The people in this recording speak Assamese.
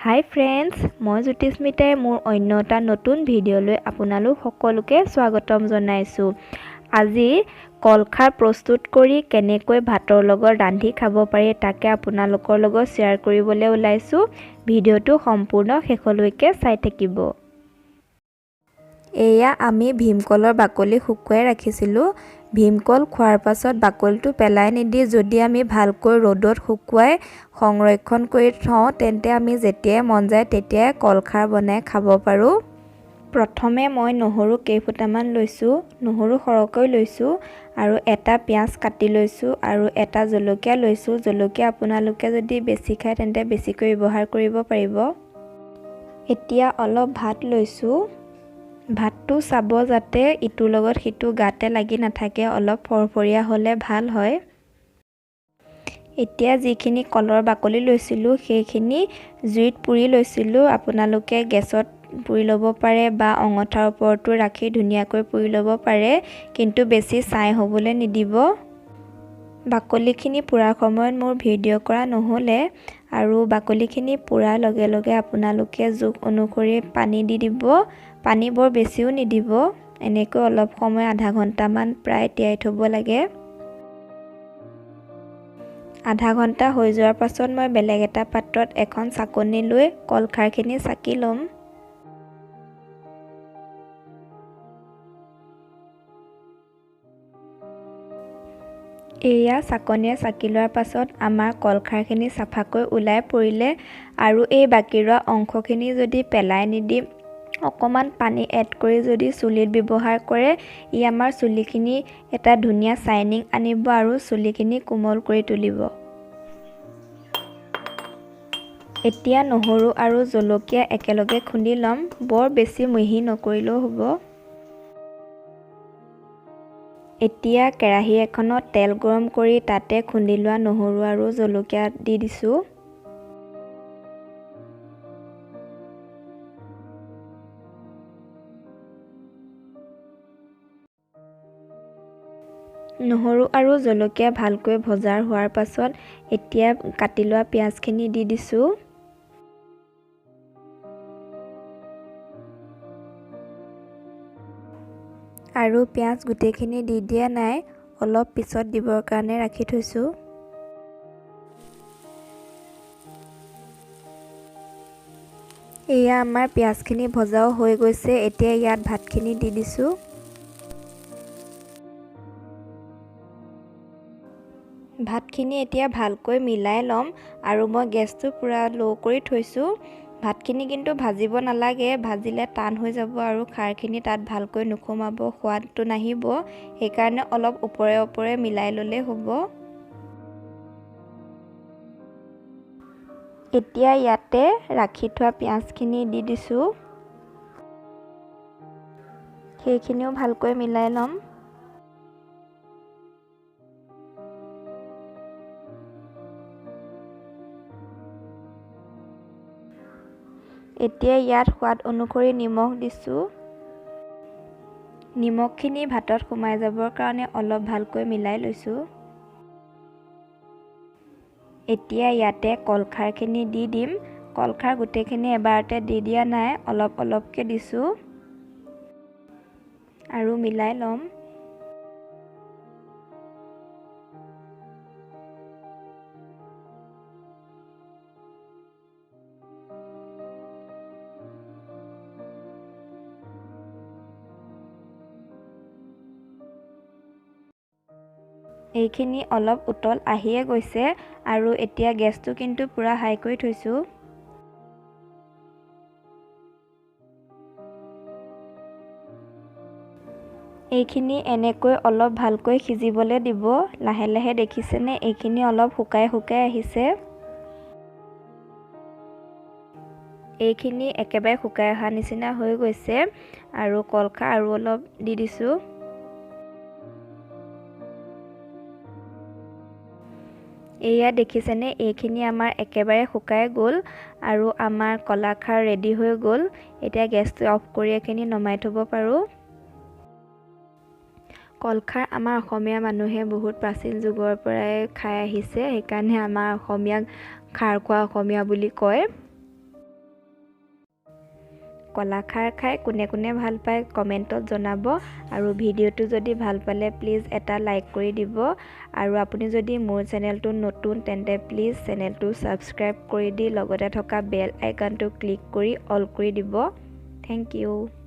হাই ফ্ৰেণ্ডছ, মই জ্যোতিস্মিতাই মোৰ অন্য এটা নতুন ভিডিঅ'লৈ আপোনালোক সকলোকে স্বাগতম জনাইছোঁ। আজি কলখাৰ প্ৰস্তুত কৰি কেনেকৈ ভাতৰ লগত ৰান্ধি খাব পাৰি তাকে আপোনালোকৰ লগত শ্বেয়াৰ কৰিবলৈ ওলাইছোঁ। ভিডিঅ'টো সম্পূৰ্ণ শেষলৈকে চাই থাকিব। এয়া আমি ভীমকলৰ বাকলি শুকুৱাই ৰাখিছিলোঁ। ভীমকল খোৱাৰ পাছত বাকলিটো পেলাই নিদি যদি আমি ভালকৈ ৰ'দত শুকুৱাই সংৰক্ষণ কৰি থওঁ, তেন্তে আমি যেতিয়াই মন যায় তেতিয়াই কলখাৰ বনাই খাব পাৰোঁ। প্ৰথমে মই নহৰু কেইফুটামান লৈছোঁ, নহৰু সৰহকৈ লৈছোঁ আৰু এটা পিঁয়াজ কাটি লৈছোঁ আৰু এটা জলকীয়া লৈছোঁ। জলকীয়া আপোনালোকে যদি বেছি খায় তেন্তে বেছিকৈ ব্যৱহাৰ কৰিব পাৰিব। এতিয়া অলপ ভাত লৈছোঁ। ভাতটো চাব যাতে ইটোৰ লগত সিটো গাতে লাগি নাথাকে, অলপ ফৰফৰীয়া হ'লে ভাল হয়। এতিয়া যিখিনি কলৰ বাকলি লৈছিলোঁ সেইখিনি জুইত পুৰি লৈছিলোঁ। আপোনালোকে গেছত পুৰি ল'ব পাৰে বা অঙঠাৰ ওপৰতো ৰাখি ধুনীয়াকৈ পুৰি ল'ব পাৰে, কিন্তু বেছি ছাই হ'বলৈ নিদিব। বাকলিখিনি পোৰাৰ সময়ত মোৰ ভিডিঅ' কৰা নহ'লে আৰু বাকলিখিনি পোৰাৰ লগে লগে আপোনালোকে জোখ অনুসৰি পানী দি দিব। পানী বৰ বেছিও নিদিব। এনেকৈ অলপ সময় আধা ঘণ্টামান প্ৰায় তিয়াই থ'ব লাগে। আধা ঘণ্টা হৈ যোৱাৰ পাছত মই বেলেগ এটা পাত্ৰত এখন চাকনি লৈ কলখাৰখিনি চাকি ল'ম। এয়া চাকনিয়ে চাকি লোৱাৰ পাছত আমাৰ কলখাৰখিনি চাফাকৈ ওলাই পৰিলে আৰু এই বাকী ৰোৱা অংশখিনি যদি পেলাই নিদি অকণমান পানী এড কৰি যদি চুলিত ব্যৱহাৰ কৰে, ই আমাৰ চুলিখিনি এটা ধুনীয়া চাইনিং আনিব আৰু চুলিখিনি কোমল কৰি তুলিব। এতিয়া নহৰু আৰু জলকীয়া একেলগে খুন্দি ল'ম, বৰ বেছি মিহি নকৰিলেও হ'ব। এতিয়া কেৰাহী এখনত তেল গৰম কৰি তাতে খুন্দি লোৱা নহৰু আৰু জলকীয়া দি দিছোঁ। নহৰু আৰু জলকীয়া ভালকৈ ভজাৰ হোৱাৰ পাছত এতিয়া কাটি লোৱা পিঁয়াজখিনি দি দিছোঁ। আৰু পিঁয়াজ গোটেইখিনি দি দিয়া নাই, অলপ পিছত দিবৰ কাৰণে ৰাখি থৈছোঁ। এয়া আমাৰ পিঁয়াজখিনি ভজাও হৈ গৈছে। এতিয়া ইয়াত ভাতখিনি দি দিছোঁ। ভাতখিনি এতিয়া ভালকৈ মিলাই ল'ম আৰু মই গেছটো পূৰা ল' কৰি থৈছোঁ। ভাতখিনি কিন্তু ভাজিব নালাগে, ভাজিলে টান হৈ যাব আৰু খাৰখিনি তাত ভালকৈ নোসোমাব, সোৱাদটো নাহিব। সেইকাৰণে অলপ ওপৰে ওপৰে মিলাই ল'লেই হ'ব। এতিয়া ইয়াতে ৰাখি থোৱা পিঁয়াজখিনি দি দিছোঁ, সেইখিনিও ভালকৈ মিলাই ল'ম। এতিয়া ইয়াত সোৱাদ অনুসৰি নিমখ দিছোঁ। নিমখখিনি ভাতত সোমাই যাবৰ কাৰণে অলপ ভালকৈ মিলাই লৈছোঁ। এতিয়া ইয়াতে কলখাৰখিনি দি দিম। কলখাৰ গোটেইখিনি এবাৰতে দি দিয়া নাই, অলপ অলপকৈ দিছোঁ আৰু মিলাই ল'ম। এইখিনি অলপ উতল আহিয়ে গৈছে আৰু এতিয়া গেছটো কিন্তু পূৰা হাই কৰি থৈছোঁ। এইখিনি এনেকৈ অলপ ভালকৈ সিজিবলৈ দিব লাহে লাহে। দেখিছেনে এইখিনি অলপ শুকাই শুকাই আহিছে। এইখিনি একেবাৰে শুকাই অহা নিচিনা হৈ গৈছে আৰু কলখাৰ আৰু অলপ দি দিছোঁ। এয়া দেখিছেনে এইখিনি আমাৰ একেবাৰে শুকাই গ'ল আৰু আমাৰ কলাখাৰ ৰেডি হৈ গ'ল। এতিয়া গেছটো অফ কৰি এইখিনি নমাই থ'ব পাৰোঁ। কলখাৰ আমাৰ অসমীয়া মানুহে বহুত প্ৰাচীন যুগৰ পৰাই খাই আহিছে, সেইকাৰণে আমাৰ অসমীয়াক খাৰ খোৱা অসমীয়া বুলি কয়। কলাখাৰ খাই কোনে কোনে ভাল পায় কমেণ্টত জনাব, আৰু ভিডিঅ'টো যদি ভাল পালে প্লিজ এটা লাইক কৰি দিব। আৰু আপুনি যদি মোৰ চেনেলটো নতুন তেন্তে প্লিজ চেনেলটো ছাবস্ক্ৰাইব কৰি দি লগতে থকা বেল আইকনটো ক্লিক কৰি অল কৰি দিব। Thank you.